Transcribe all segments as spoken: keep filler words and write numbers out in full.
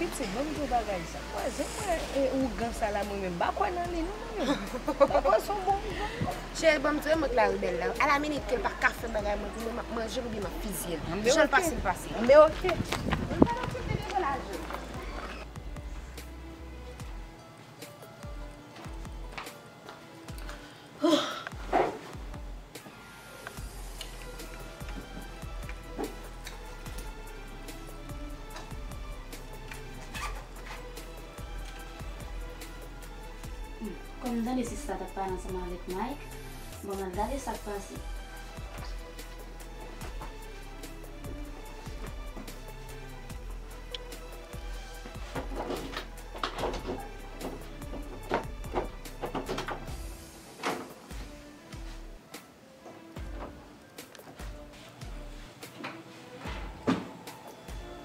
Pitit, ban m di w bagay sa. Kwaze mwen, e, ougan sa la, mwen menm, m pa kwè nan li, non, mwen menm. M pa kwè se yon bon ougan, non. Cheri, ban m di w, e mwen k la rebèl la. A la minit ke l pa ka fè bagay, mwen, mwen, m ap manje l oubyen m ap fizye l. Anben, jan l oke. Pase, l pase. Anben, oke. Mwen pa nan tèt de devan la, je. Kòm m tande sista t ap pale ansanm avèk Mike, bon, m al gade sa k pase.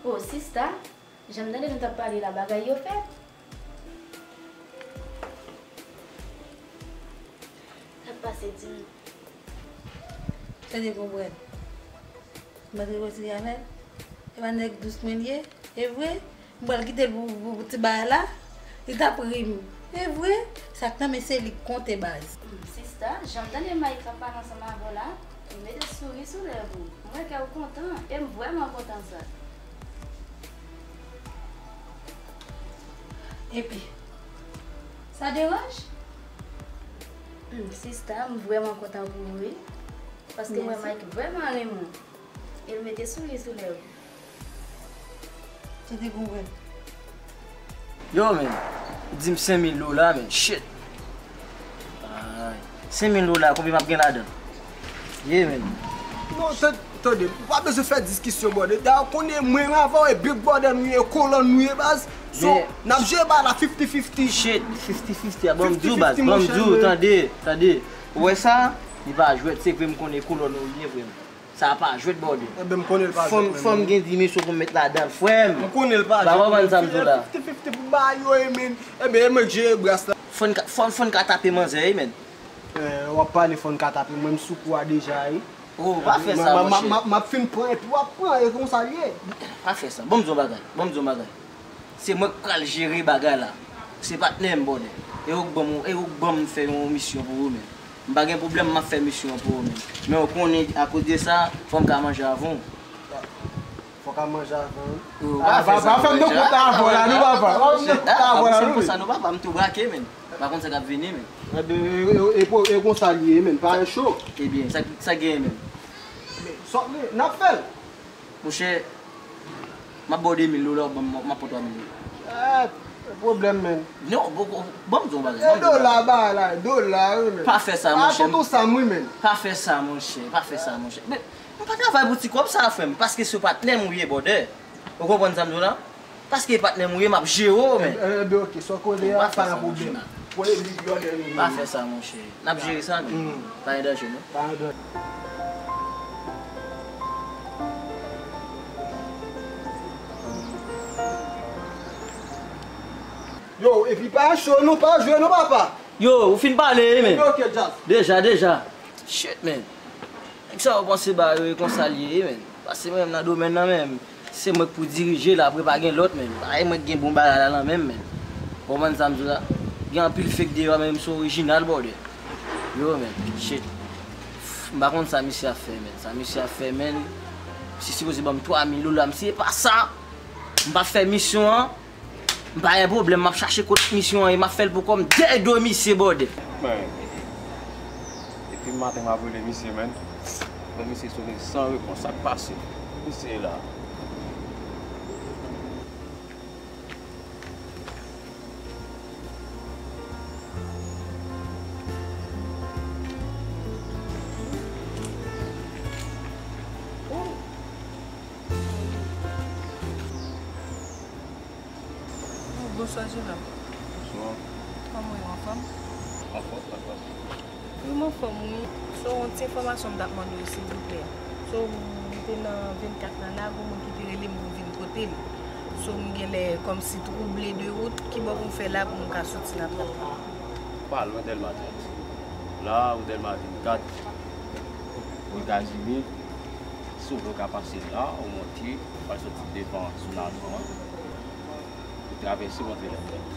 Oh, sista, jan m tande nou t ap pale la, bagay yo fèt? Sa k pase, di m? Tande konprann. M antre konsi avè l. E pa nèg dous mwen l ye? E vre? M pral kite l pou, pou, pou ti bagay la. Li t ap ri m. E vre? Sa k nan men se li k konte baz. Hmm, sista, jan m tande Mike ap pale ansanm avè w la, li mete souri sou lèv ou. M wè kè w kontan, e m vrèman kontan sa. Epi, sa deranj? Hmm, sista, m vrèman kontan pou ou, wi. Paske m wè Mike vrèman renmen w. E l mete souri sou lèv ou. Tande konprann. Yo, men, di m senk mil dola, men, shit. Ay, senk mil dola, konbyen m ap gen ladan? Ye, men. Non, tan-, tande, ou pa bezwen fè diskisyon, brother. Dayè, ou konnen mwen avè w, e big brother nou ye, kolòn nou ye, baz. So, n ap jere bagay la fifty fifty. Shit, fifty fifty a, ban m di w, baz, ban m di w, tande, tande. Ou wè sa? Li pa jwèt, se vre m konnen kolòn ou ye, frè m. Sa pa jwèt, brother. Enben, m konnen l pa jwèt, men. Fò m, fò m gen dimansyon pou m met ladan l, frè m. M konnen l pa jwèt, men. Ou pa konprann sa m di w la? Fifty fifty pou bagay yo ye, men. Enben, e mwen k jere bras la. Fò n ka, fò, fò n ka tape manzè, wi, men. Eh, w ap pale fò n ka tape. Mwen, m sou kou a deja, wi. Oh, pa fè sa, monchè. M ap fin pran, epi w ap pran, e konsa l ye. Pa fè sa. Ban m di w yon bagay. Ban m di w yon bagay. Se mwen k pral jere bagay la. Se patnè m, brother. E ou k ban m, e ou k ban m fè yon misyon pou ou menm. M pa gen pwoblèm, m ap fè misyon an pou ou menm. Men ou konnen, akoz de sa, fò m ka manje avan w. Fò w ka manje avan w. Ou pa fè sa, pa fè m nan kont avè w la, non, papa. Pa fè m nan kont avè w la, non. Se konsa, non, papa, m tou brake, menm. M pa konn sa k ap vini, menm. Enben, e, e, e, e konsa l ye, menm. Parèy cho. Ebyen, sa, sa genyen, menm? Men, sòt li, n ap fè l. Monchè, m ap ba w de mil dola, w ban m, m ap pran twa mil dola. Eh, pwoblèm, menm. Non, bon, bon, ban m di w yon bagay. E dola, bagay la, dola, wi, menm. Pa fè sa, monchè. Pa tonton Sam, wi, menm. Pa fè sa, monchè. Pa fè sa, monchè. Men, mwen pa travay pou ti kòb sa, frè m. Paske se patnè m ou ye, brother. Ou konprann sa m di w la? Paske patnè m ou ye, m ap jere w, men. Enben, oke, sa w konnen a, pa gen pwoblèm. Konnen li, li, li, li. Pa fè sa, monchè. N ap jere sa, men. Pa gen danje, non. Pa gen danje. Yo, epi pa cho, non, pa jwe, non, papa. Yo, ou fin pale, men. Epi, oke, Jazz. Deja, deja. Shit, man. Nèg sa yo panse ba yo e konsa l ye, man. Paske mwen menm nan domèn nan menm, se mwen k pou dirije l, apre pa gen lòt, man. Pa e mwen k gen bon bagay la nan men m, man. Ou konprann sa m di w la? Gen anpil fake deyò, men m se orijinal, brother. Yo, man. Shit. M pa konn sa misye ap fè, man. Sa misye ap fè, man. Misye sipoze ban m twa mil dola, m si e pa sa, m pa fè misyon an. M pa gen pwoblèm, m ap chache kot misyon an ye, m ap fè l pou kò m dèyè do misye, brother. Men, depi maten m ap rele misye, men. Men misye sone san repons, sa k pase? Misye la. Oh, bonswa, Jenòm. Bonswa. Kòman w ye, w anfòm? Anfòm, anfòm. Wi, m anfòm, wi. So, yon ti enfòmasyon m t ap mande w, silvouplè. So, m te nan vennkat la, la, gon moun ki te rele m pou m vin kote l. So, m genlè kòmsi twouble de wout. Kibò pou m fè la pou m ka soti nan trant la? Pa lwen Dèlma trant. La, ou Dèlma vennkat, ou Etazini. Si w vle, w ka pase la, ou monte, w al soti devan sou Nazon an. Travèse w antre nan Trant.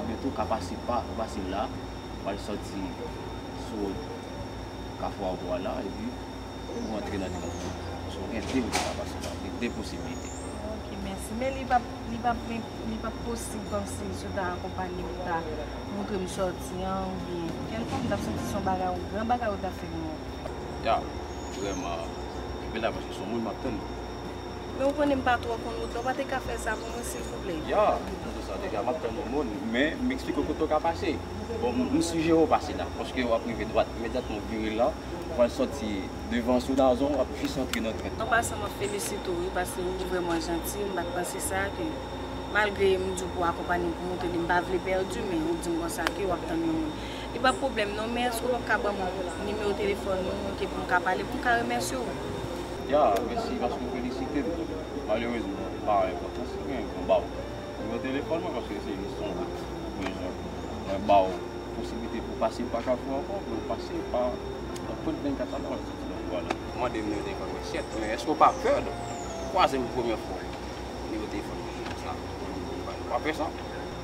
Oubyen tou w ka pase pa, ou pase la, ou al sòti sou wòt Kafou Avwa la, epi ou antre nan Trant. Paske w gen de wout ou ka pase la, w gen de posiblite. Ok, mèsi. Men li p ap, li p ap, li p ap posib kòmsi si w ta akonpanye m, ou ta montre m sòti an, oubyen kèlkonk, m t ap santi se yon bagay, yon gran bagay ou t ap fè pou mwen. Ya, vrèman, kenbe la paske se yon moun m ap tann. Men ou konnen m pa twò konn wout la, ou pa te ka fè sa pou mwen, silvouplè? Ya, m konn sa deja, m ap tann yon moun, men m eksplike w kote w ka pase. Bon, m, m sijere w pase la, paske w ap rive dwat, imedyatman w vire la, ou pral sòti devan Sonazon, w ap jis antre nan Trant. An pasan, mwen felisite w, wi, paske ou vrèman janti, m pa t panse sa, ke malgre m di w pou w akonpanye m, pou w montre li, m pa vle pèdi, men ou di m konsa ke w ap tann yon moun. Li pa pwoblèm non, men èske w p ap ka ban mwen nimewo telefòn ou, ke pou m ka pale, pou m ka remèsye w? Ya, mèsi paske w felisite m. Malerezman, li pa enpòtan si gen pou m ba w nimewo telefòn mwen, paske se jis yon wout. Mwen, jan, mwen ba w posiblite pou w pase pa Kafou ankò, pou w pase pa nan pwent vennkat la, w al soti nan vwa la. Ou mande m nimewo telefòn mwen, sèt, men èske w pa pè, donk, kwaze m premyè fwa? Nimewo telefòn mwen, sa. Ou pa pè sa?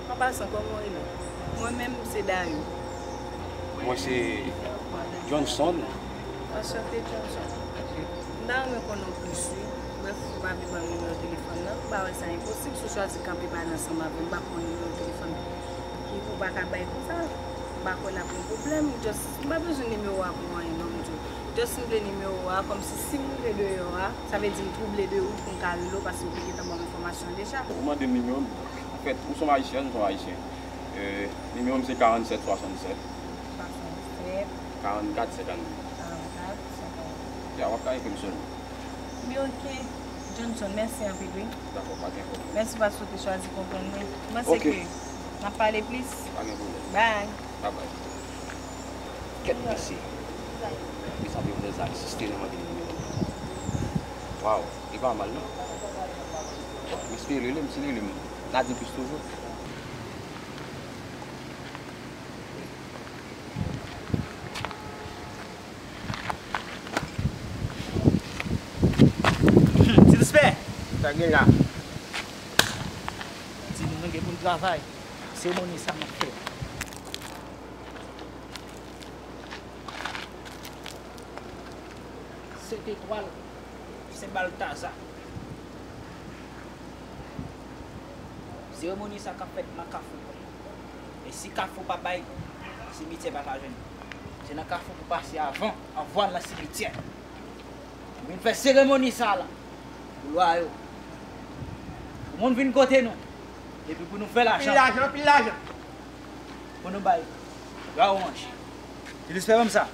An pasan, kòman w rele? Mwen menm, se Dayou. Mwen se Johnson. Anchante, Johnson. M ta renmen konnen w plis, wi. Brèf, ou pa vle ban m nimewo telefòn nan. M pa wè sa enposib. Si w chwazi kanpe pale ansanm avè m, m pa pran nimewo telefòn ki ou pa ka bay konsa. M pa kwè l ap yon pwoblèm. Just, m pa bezwen nimewo a pou anyen, non, m di w. Just, m vle nimewo a, kòmsi si m rive deyò a, sa vle di m twouble de ou pou m ka rele w, paske m te gentan ba w enfòmasyon deja. Ou mande m nimewo m. Anfèt, ou se yon Ayisyèn, m se yon Ayisyen. E, nimewo m se karannsèt swasannsèt. Swasannsèt. Karannkat senkannde. Karannkat senkannde. Ya, w ap ka ekri m sou li. Byen, ok. Johnson, mèsi anpil, wi. Dakò, pa gen pwoblèm. Mèsi paske w te chwazi konprann mwen. M panse ke n ap pale plis. Pa gen pwoblèm. Bye. Bye bye. Kèt mesye. Mesye ap vin nan zam, si se te nan mande nimewo m. Waw, li pa mal non. Bon, m espere li rele m, si li rele m, n a di plis toujou. Ti Lispè! Sa gen la? Di nou, nou gen pou n travay. Seremoni sa m ap fè. Sèt etwal, se Baltaza. Seremoni sa k ap fèt nan Kafou. E si Kafou pa bay, simityè pa ka jwenn. Se nan Kafou pou pase avan, anvan nan simityè. Nou vin fè seremoni sa la pou lwa yo. Pou moun vin kote nou. Epi pou nou fè lajan. Pil lajan, pil lajan. Pou nou bay lwa yo manje. Ti Lispè ban m sa.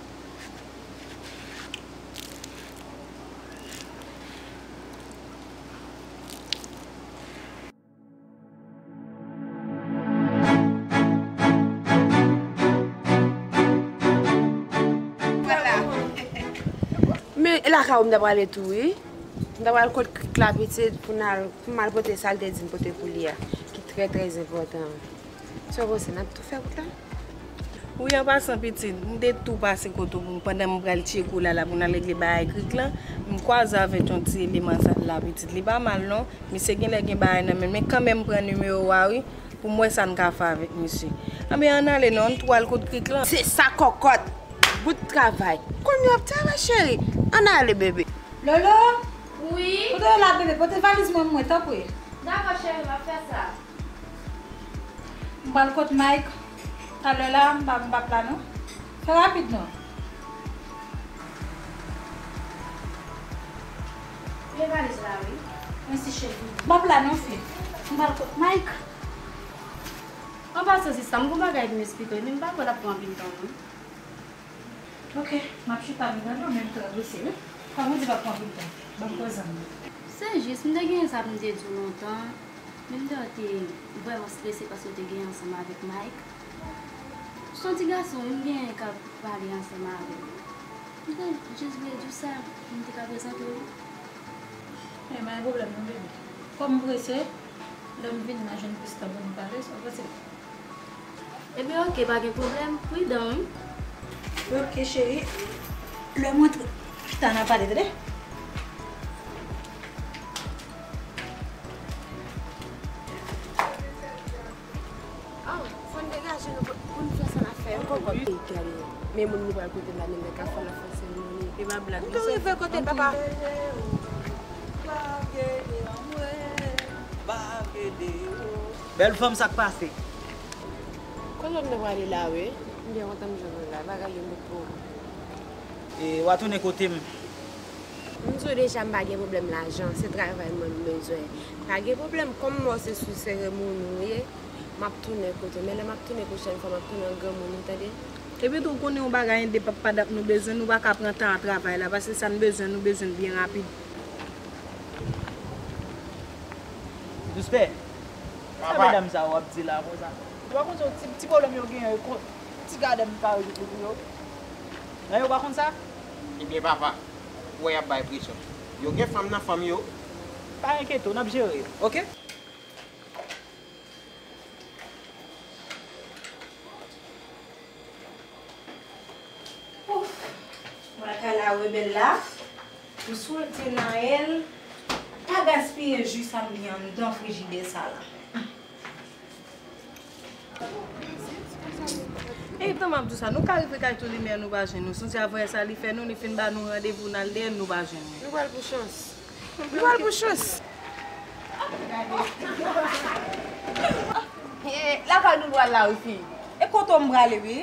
Men lakay ou m ta prale tou, wi. M ta pral kot Krik la pitit pou n al, pou m al pote sa l te di m pote pou li a, ki trè, trè enpòtan. Sa w panse, n ap tou fè wout la? Wi, an pasan, pitit, m te tou pase kote w pou m, pandan m pral tcheke w la, la pou n al regle bagay Krik lan, m kwaze avèk yon ti eleman sa la, pitit. Li pa mal, non. Misye genlè gen bagay nan men l, men kanmenm m pran nimewo a, wi, pou m wè sa n ka fè avèk misye. Anben, ann ale, non, ann tou al kot Krik lan. Se sa, kòkòt! Bout travay. Kounye a w ap travay, cheri. Ann ale, bebe. Lolo! Wi? Kote w la, bebe? Pote valiz mwen, mwen, tanpri. Dakò, cheri, m ap fè sa. M pral kot Mike. Talè la, m pa, m p ap la non. Fè rapid non. Men valiz la, wi. Mèsi, cheri. M p ap la non, fi. M pral kot Mike. An pasan, sista, m gon bagay pou m esplike w, men m pa kwè l ap pran anpil tan non. Ok, m ap chita m gade w, men m trè prese wi. Kòman w di l ap pran anpil tan? Ban m koze m. Se jis, m te gen sa pou m te di w lontan, men m te wè w te vrèman strese paske w te gen ansanm avèk Mike. Se yon ti gason wi m genyen k ap pale ansanm avè l. M te jis vle di w sa pou m te ka prezante w li. Men pa gen pwoblèm non, bebe. Kòm m prese, lè m vini m a jwenn plis tan pou m pale, sa w panse? Ebyen, ok, pa gen pwoblèm. Pridan, wi. Ok, cheri. Lè m rantre, pita n a pale, tande? Gade, men moun nou pral kote m la, men nèg ka fè l ap fè seremoni. E pa blag. Ou tou rive kote l, papa. Bèl fanm, sa k pase? Kote nou prale la, wi? M byen kontan m jwenn ou la. Bagay yo met pou ou. E w a tounen kote m? M di w deja, m pa gen pwoblèm lajan, se travay mwen m bezwen. Pa gen pwoblèm, kòm mwen se sou seremoni w ye, m ap tounen kote w. Men lè m ap tounen pwochèn fwa, m ap tounen an granmoun, ou tande? Epi tou, ou konnen yon bagay, en de pap padap nou bezwen, nou pa ka pran tan a travay la, paske sa n bezwen, nou bezwen l byen rapid. Doustè, sa medam sa yo ap di la konsa? Ou pa konn se yon ti, ti pwoblèm yo genyen, yo kon, ti gadèm ka rezoud li pou yo. Nan yo pa konn sa? Ebyen, papa, ou wè y ap bay presyon. Yo gen fanm nan fanm yo. Pa enkyete w, n ap jere yo, oke? Ouf! Mwen al kay la Rebèl la. M swete Naël pa gaspiye ji sa m gen anndan frijidè sa la. E tan m ap di w sa, nou ka rive kay Tolimè, nou pa jwenn nou. Sonje avanyè sa li fè nou, li fin ba nou randevou n al dèyè l, nou pa jwenn li. Nou pral pou chans. Nou pral pou chans. E, lakay nou pral la wi fi. E kote w m prale wi?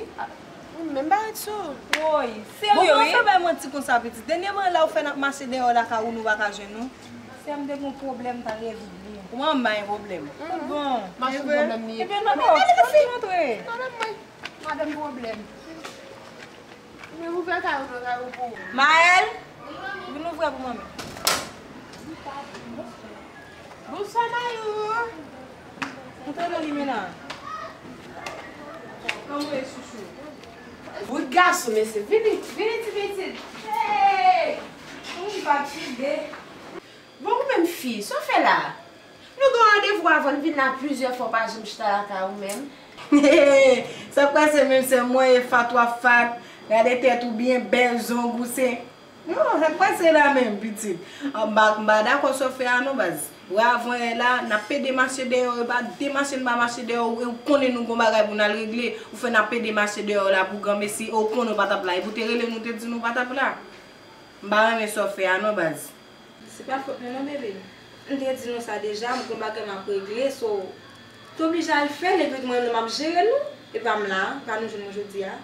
Ou menm pa ret sou. Woy, serye wi? Bon, kòman fè bay manti konsa pitit? Dènyèman la ou fè n ap mache dèyè w lakay ou nou pa ka jwenn ou. Sè m te gen yon pwoblèm m t al rezoud li. Ou manman yon pwoblèm. Tout bon. Mache yon pwoblèm li ye. Ebyen non, non, ann antre. Madanm pwoblèm. Men ouvè kay ou non, kay ou pou ou. Maël, vin ouvè pou manmi. Bonswa Mayou. Antre nan limena. Anmwe chouchou. Bout gason mesye, vini, vini ti pitit. Hey! Ou pa tide. Bon, ou menm fi, sa w fè la? Nou gen yon randevou avan n vin la plizyè fwa, w pa janm chita lakay ou menm. Sa k pase menm sè m, mwen e fat w ap fat, gade tèt ou byen bèl, zong ou se. Non, sa k pase la menm, pitit? M pa, m pa dakò sa w fè a non, baz. Wè avan yè la, n ap pede mache dèyè w, e pa de mache n pa mache dèyè w, e ou konnen nou gen yon bagay pou n al regle, ou fè n ap pede mache dèyè w la pou granmesi, e ou konnen w pa t ap la, epi w te rele nou, w te di nou w pa t ap la. M pa renmen sa w fè a non, baz. Se pa fòt mwen non, bebe. M te di nou sa deja, m gon bagay m ap regle, so, m te oblije al fè l, epi mwen menm m ap jere nou, e pa m la, pa nou jwenn mwen jodi a.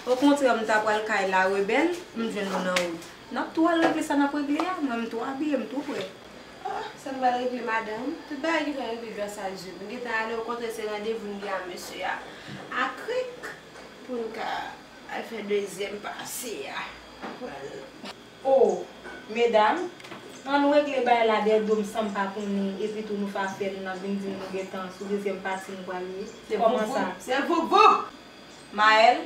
Okontrè, m ta pral kay la Rebèl, m jwenn nou nan wout. N ap tou al regle sa n ap regle a, mwen m tou abiye, m tou prè. Ah, sa n pral regle, madanm? Tout bagay gentan regle jodi a. M gentan ale, okontrè, se randevou n gen a mesye a. A krik, pou n ka al fè dezyèm pase a. Pral O, medam, ann regle bagay la dèyè do m san m pa konnen, epi tou nou fè afè nou, n ap vin di m nou gentan sou dezyèm pati nou pral ye. Kòman sa? Se vovo! Maël,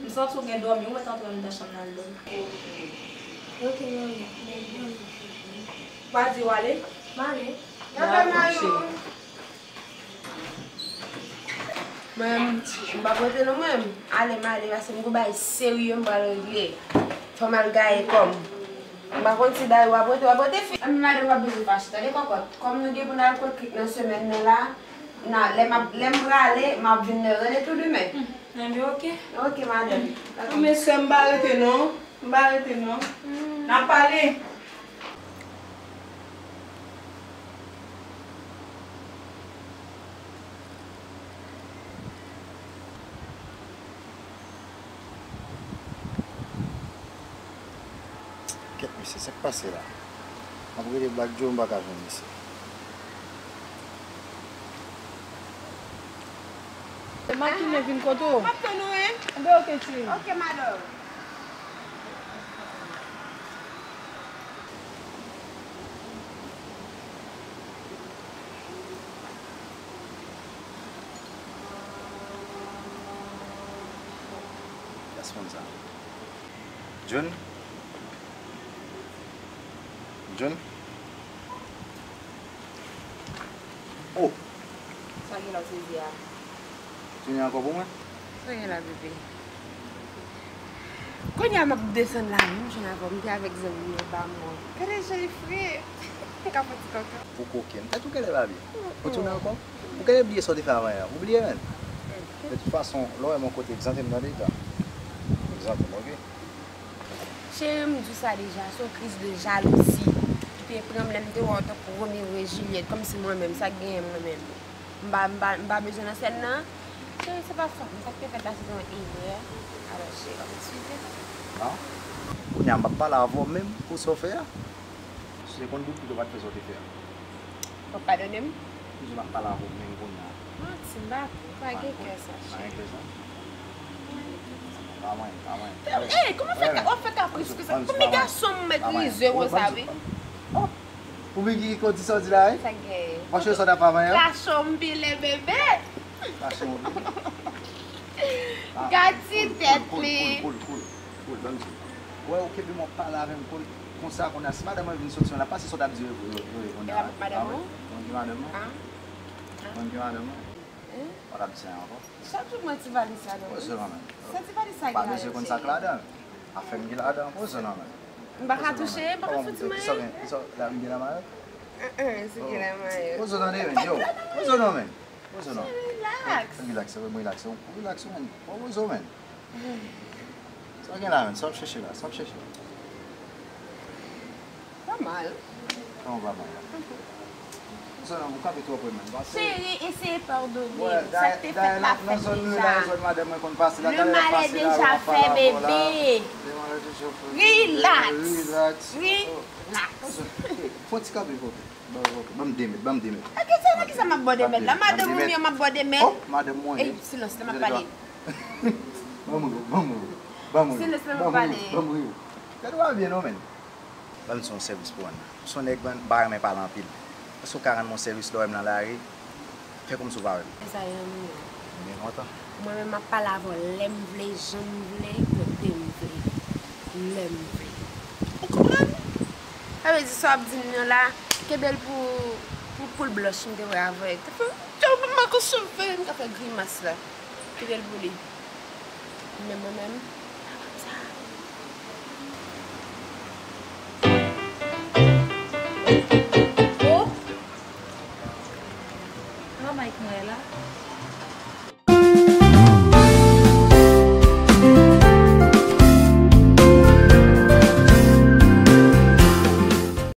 m santi w gen dòmi, ou mèt antre anndan chanm nan al dòmi. Ok, manmi. Pa di w ale. M ale. Dakò, cheri. Mwen, m p ap rete non, mwen. Ale, m ale, paske m gon bagay serye m pral regle. Fò m al gaye kò m. M pa konn si dayè w ap rete, w ap rete fi. Anben, madanm, w ap bezwen fache, tande kòkòt. Kòm nou gen pou n al kot krik nan semèn nan la, n a, lè m ap, lè m prale, m ap vin rele tou demen. Anben, oke. Oke, madanm. Anben, sè m, m pa rete non. M pa rete non. N a pale. Kèt mesye, sa k pase la? M ap rele Black Joe, m pa ka jwenn misye. M ap tounen vin kote w. M ap tann ou, wi. Anben, oke, cheri. Oke, madanm. Kiyès moun sa? John? John? Oh! Sa gen la w sezi a? Tounen ankò pou mwen? Sa gen la, bebe? Kounye a m ap desann lari, m jwenn avè w, m te avèk zanmi m yo anba mòn. Gade jan li fre! M ka fè ti kòkòt. Ou kokenn. Tèt ou genlè pa byen. Ou tounen ankò? Ou genlè bliye sa w te fè avan yè a. Ou bliye, menn? De tout fason, lè w wè m yon kote, egzante m tande, Ita. Egzante m, oke? Cheri, m di w sa deja, se yon kriz de jalouzi ki te pran m lè m te wè w tankou Romeo e Juliette, kòmsi mwen menm, sa k genyen mwen menm? M pa, m pa, m pa bezwen nan sèn nan? Cheri, se pa fòt mwen, sa k te fèt la, se te yon erè. Alò, cheri, m eskize. Non. Kounye a, m ap pale avè w menm pou sa w fè a. Si se konn bout pito w pa t fè sa w te fè a. W ap padone m? Toujou m ap pale avè w menm kounye a. Manti, m pa vle, m pa gen kè sa, cheri. Pa gen kè sa? Pa mwen, pa mwen. Ey, kòman fè w ap fè kapris konsa? Konbyen gason m mèt rize konsa, wi? Oh! Pou Biggie ki di sa w di la, wi? Sa k genyen? Mwen cheri sa w t ap fè avan yè? Kache w m pile, bebe! Kache w m pile. Gad ti tèt li. Cool, cool, cool, cool, cool, ban m di w. Wè, ou kenbe m w ap pale avè m kon-, konsa, konsa. Si madanm mwen vin soti, l ap pase sa w t ap di yo, yo, yo, yo, konn. E pa madanm ou? Konn ki madanm mwen? Konn ki madanm mwen? Ou t ap di sa ankò? Chak jou mwen ti valiz sa nan. Poze non men. Sa ti valiz sa gen ladan? Pa bezwen konn sa k ladan. Afè m ki ladan, poze non men. M pa ka touche, m pa ka fouti manyen. Kisa gen, kisa la m gen nan mayòt? An, an, si gen nan mayòt. Poze tande men, yo. Poze non men. Poze non. Relax. Relax, relax, relax, men. Poze men. Sa gen la men, sa w ap chèche la, sa w ap chèche la. Pa mal. Kòman pa mal la? Sa nan, ou kanpe twò pre menm. Cheri, eseye padone m. Sa k te fèt la fèt deja. Le malè deja fè, bebe. Relax. Relax. Fò ti kanpe, fò. Ban m de mèt, ban m de mèt. Nan kisa, nan kisa m ap ba w de mèt la? Madanm ou m ye, m ap ba w de mèt? Oh, madanm mwen ye. Ey, silans la, m ap pale. Ban m ri, ban m ri, ban m ri. Silans la, m ap pale. Ban m ri. Gade w ap byen non, men. Ban m di w yon sèvis pou w rann nan. M se yon nèg, m pa renmen pale anpil. Èske w ka rann mwen yon sèvis lè w wè m nan lari? Fè kòmsi w pa wè m. Sa e yon milyon. Byen kontan. Mwen menm m ap pale avè w lè m vle, jan m vle, kote m vle, lè m vle. Ou konprann? Sa vle di sa w ap di m nan la, kenbe l pou, pou poul blanch m te wè avè l. Te fè, te wè m manke sove, m ka fè grimas la. Kenbe l pou li. Men mwen menm, pa konn sa. Oh! Kòman Mike mwen la?